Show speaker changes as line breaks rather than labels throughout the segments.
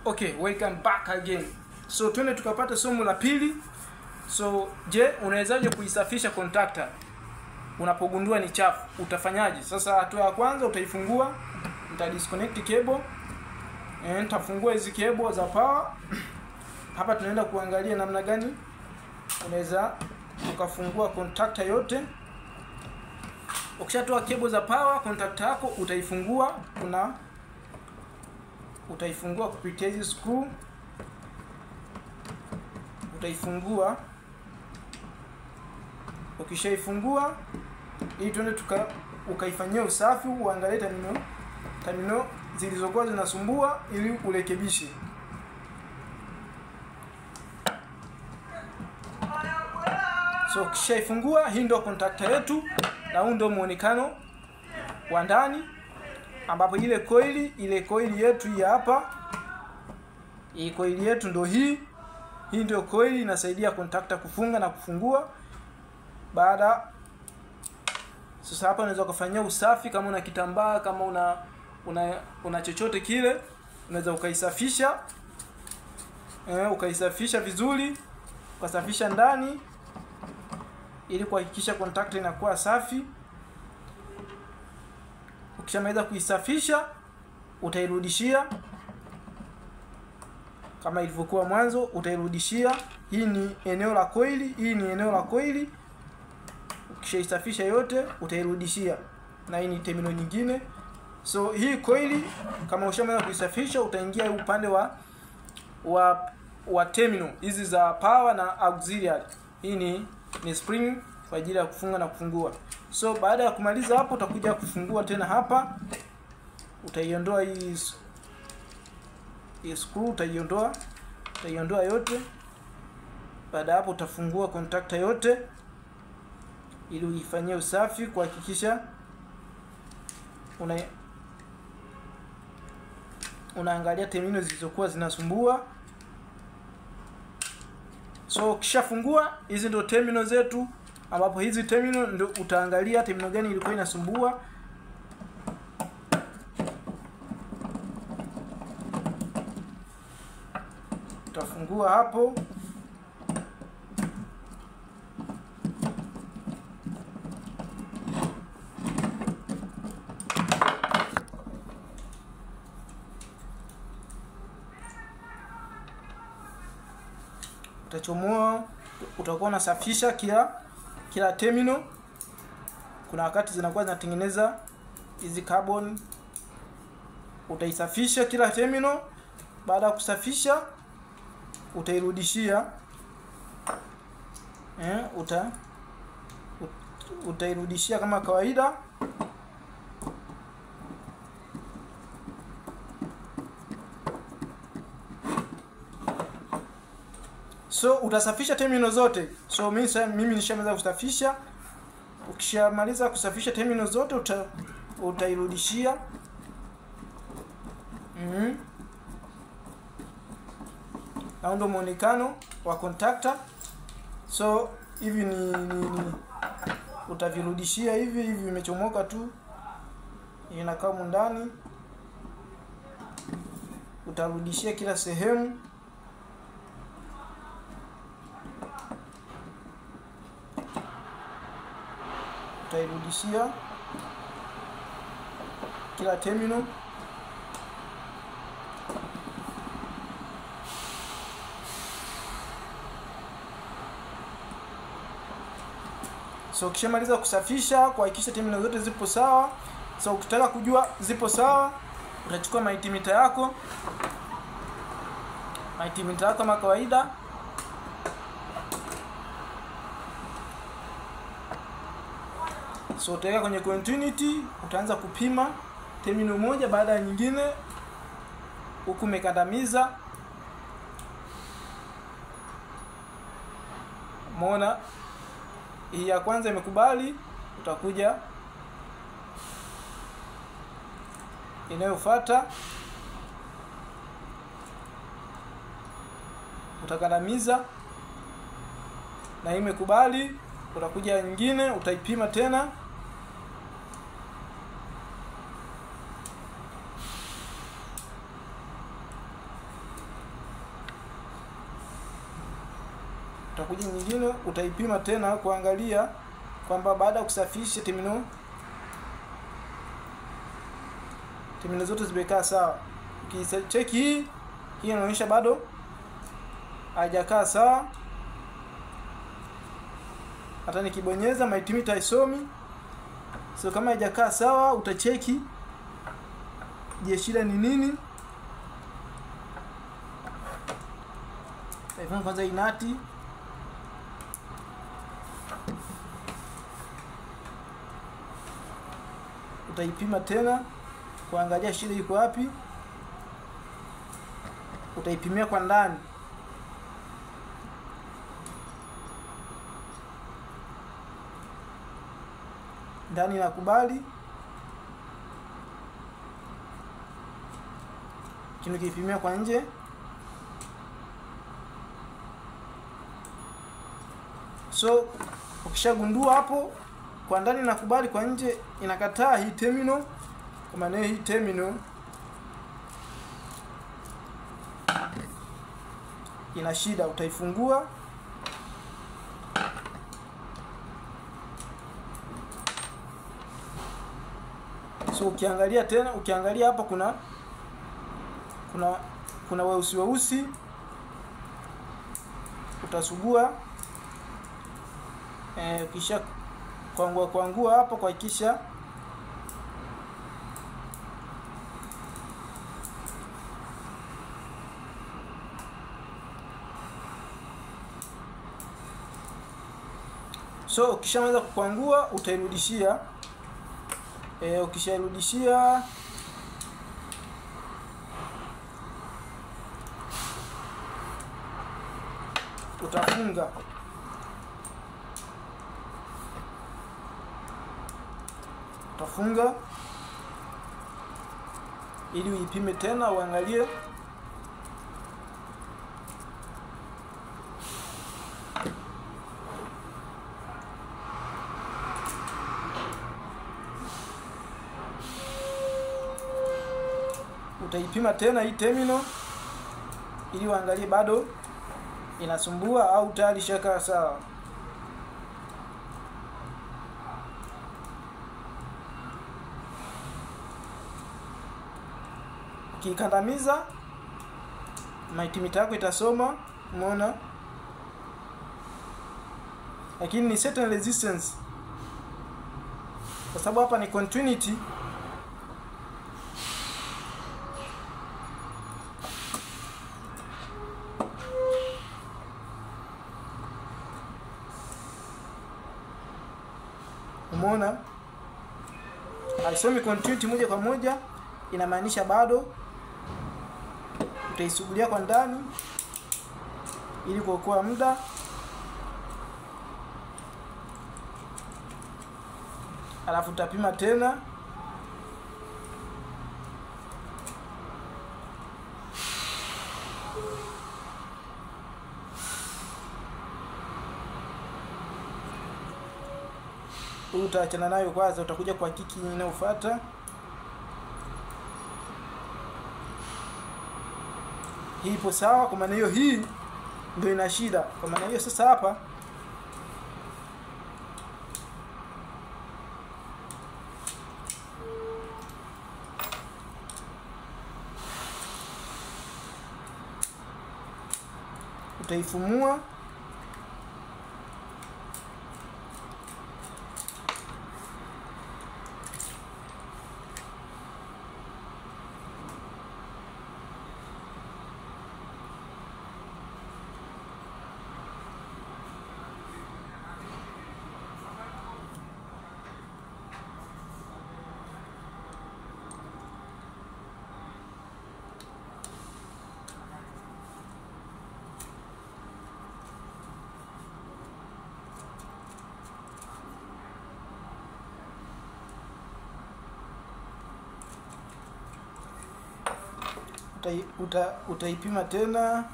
Okay, welcome back again. So twende tukapata somo la pili. So je, unawezaje kuisafisha contactor unapogundua ni chafu? Utafanyaje? Sasa hatua ya kwanza utaifungua, nita disconnect cable. Nitafungua hizi cable za power. Hapa tunaenda kuangalia namna gani unaweza ukafungua contactor yote. Ukishatoa cable za power, contactor yako utaifungua, kuna utaifungua kupitia hizi screw. Utaifungua. Ukishaifungua ili tuende ukaifanyia usafi, uangalie terminal zilizokuwa zinasumbua ili urekebishe. So ukishaifungua, hii ndio contactor yetu na huu ndio muonekano wa ndani, ambapo ile coil yetu hii hapa. Hii coil yetu ndio hii. Hii ndio coil inasaidia contactor kufunga na kufungua. Baada sasa hapa unaweza kufanyia usafi kama una kitambaa, kama una chochote kile, unaweza ukaisafisha. Ukaisafisha vizuri, ukasafisha ndani ili kuhakikisha contactor inakuwa safi. Ukishamaliza kuisafisha, utairudishia kama ilivyokuwa mwanzo, utairudishia. Hii ni eneo la coil, hii ni eneo la coil. Ukishaisafisha yote utairudishia, na hii ni terminal nyingine. So hii coil kama ushamaliza kuisafisha, utaingia upande wa terminal hizi za power na auxiliary. Hii ni spring kwa ajili ya kufunga na kufungua. So baada ya kumaliza hapo, utakuja kufungua tena hapa. Utaiondoa hii screw, utaiondoa yote. Baada hapo utafungua contactor yote ili uifanyie usafi, kuhakikisha unaangalia terminal zilizokuwa zinasumbua. So ukishafungua, hizi ndio terminal zetu, ambapo hizi terminal ndio utaangalia terminal gani ilikuwa inasumbua. Utafungua hapo. Utachomoa, utakuwa unasafisha kila terminal. Kuna wakati zinakuwa zinatengeneza hizi carbon. Utaisafisha kila terminal. Baada ya kusafisha utairudishia. Utairudishia kama kawaida. So utasafisha terminal zote. So mimi nishamaliza kusafisha. Ukishamaliza kusafisha terminal zote utairudishia. Na ndio muonekano wa contactor. So hivi ni utavirudishia hivi vimechomoka tu, inakaa ndani. Utarudishia kila sehemu. Utairudishia kila terminal. So ukishamaliza kusafisha, kuhakikisha terminal zote zipo sawa. So ukitaka kujua zipo sawa, utachukua multimeter yako. Multimeter yako kama kawaida. So utaweka kwenye continuity, utaanza kupima terminal moja baada ya nyingine huku umekandamiza. Umeona hii ya kwanza imekubali, utakuja inayofuata utakandamiza na imekubali, utakuja nyingine utaipima tena. Utakuja nyingine utaipima tena kuangalia kwamba baada ya kusafisha terminal zote zimekaa sawa. Ukicheki hii inaonyesha bado haijakaa sawa. Hata nikibonyeza multimeter haisomi. So kama haijakaa sawa utacheki je, shida ni nini? Taifunga kwanza inati. Utaipima tena kuangalia shida iko wapi. Utaipimia kwa ndani. Ndani inakubali. Lakini ukiipimia kwa nje so ukishagundua hapo kwa ndani inakubali, kwa nje inakataa hii terminal, kwa maana hii terminal ina shida. Utaifungua so ukiangalia tena, ukiangalia hapa kuna weusi weusi, utasugua kisha kuangua hapo kuhakikisha so ukishamaliza kukwangua utairudishia. Ukishairudishia utafunga. Utafunga ili uipime tena uangalie. Utaipima tena hii terminal ili uangalie bado inasumbua au tayari shaka sawa. Ukikandamiza multimeter yako itasoma, umeona? Lakini ni certain resistance kwa sababu hapa ni continuity. Umeona? Haisomi continuity moja kwa moja, inamaanisha bado utaisugulia kwa ndani ili kuokoa muda. Alafu utapima tena. Utaachana nayo kwanza, utakuja kwa kiki inayofuata. Hii ipo sawa, kwa maana hiyo hii ndio ina shida. Kwa maana hiyo sasa hapa utaifumua. Utaipima tena.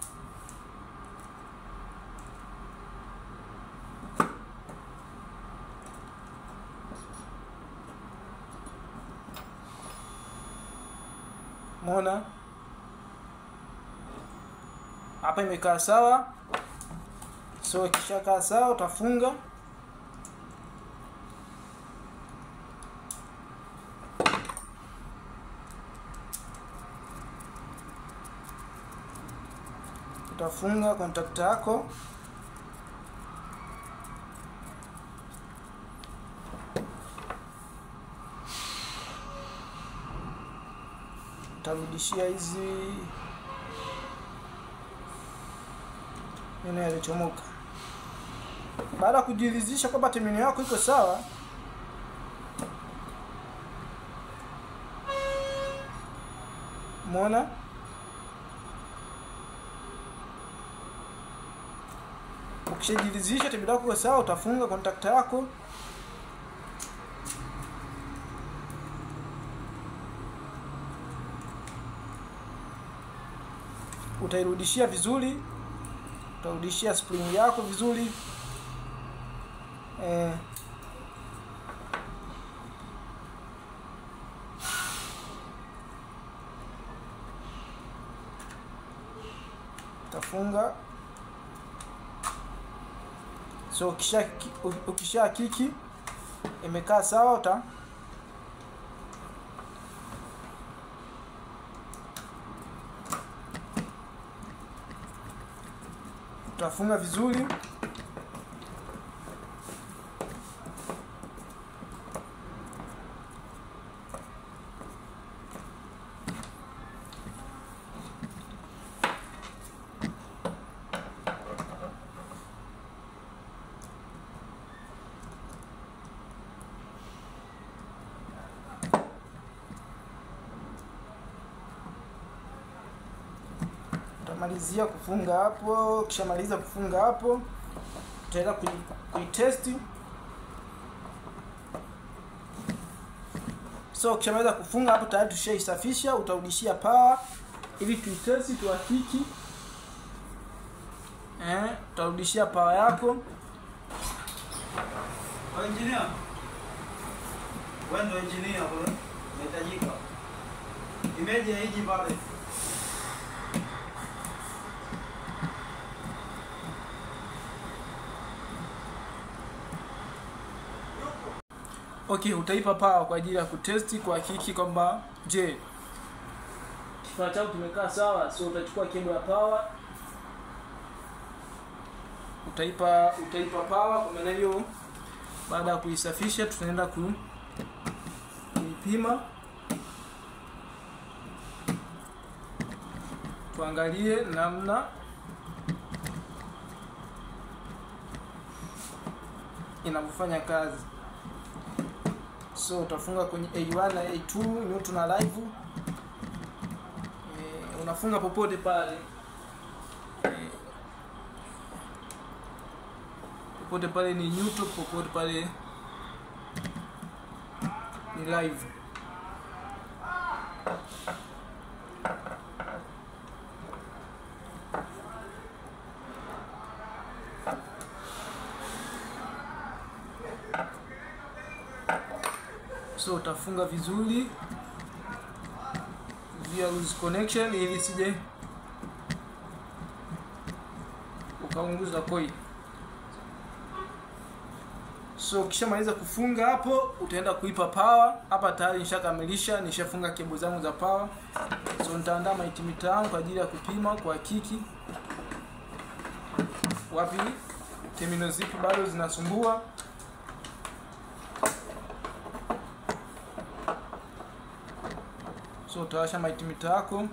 Umeona? Hapa imekaa sawa. So ikishakaa sawa utafunga. Utafunga contactor yako. Utarudishia hizi meno yalichomoka. Baada kujiridhisha kwamba terminal yako iko sawa, umeona ukishajiridhisha terminal yako iko sawa, utafunga contactor yako. Utairudishia vizuri, utarudishia spring yako vizuri. Utafunga. So ukisha kiki imekaa sawa, utafunga vizuri. Utamalizia kufunga hapo. Ukishamaliza kufunga hapo, utaenda kuitest. So ukishamaliza kufunga hapo tayari tushaisafisha, utarudishia power ili tuitest tuhakiki. Utarudishia power yako.
Engineer. Wewe ndio engineer bro. Unahitajika. Imeje hiji pale.
Okay, utaipa power kwa ajili ya kutesti kuhakiki kwamba je, kifaa chako kimekaa sawa. So utachukua cable ya power, utaipa power. Kwa maana hiyo, baada ya kuisafisha tutaenda kuipima, tuangalie namna inavyofanya kazi. So utafunga kwenye A1 na A2, neutral na live. Unafunga popote pale. Popote pale ni neutral, popote pale ni live. So utafunga vizuri via loose connection ili sije ukaunguza coil. So ukishamaliza kufunga hapo, utaenda kuipa power. Hapa tayari nishakamilisha, nishafunga cable zangu za power. So nitaandaa multimeter yangu kwa ajili ya kupima kuhakiki wapi terminal zipi bado zinasumbua. So utawasha multimeter yako,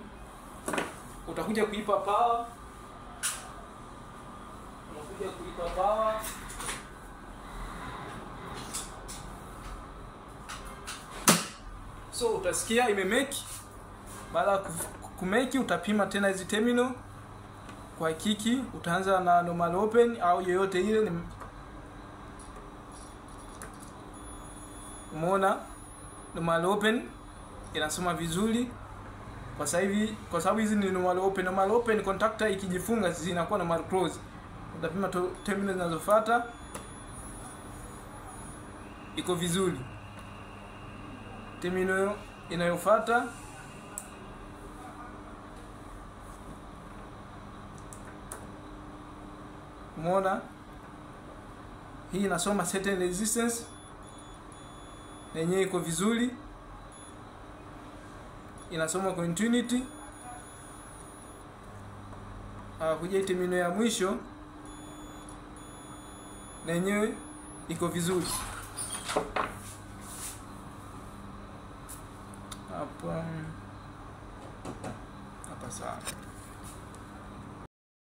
utakuja kuipa power, unakuja kuipa power. So utasikia imemeki. Baada ya kumeki, utapima tena hizi terminal kwa hakiki. Utaanza na normal open au yoyote ile. Umeona normal open inasoma vizuri kwa sasa hivi, kwa sababu hizi ni normal open. Normal open contactor ikijifunga zinakuwa normal close. Utapima terminal zinazofuata, iko vizuri. Terminal inayofuata Umeona hii inasoma certain resistance na yenyewe iko vizuri, inasoma continuity. Kuja terminal ya mwisho na yenyewe iko vizuri. Hapa hapa sawa.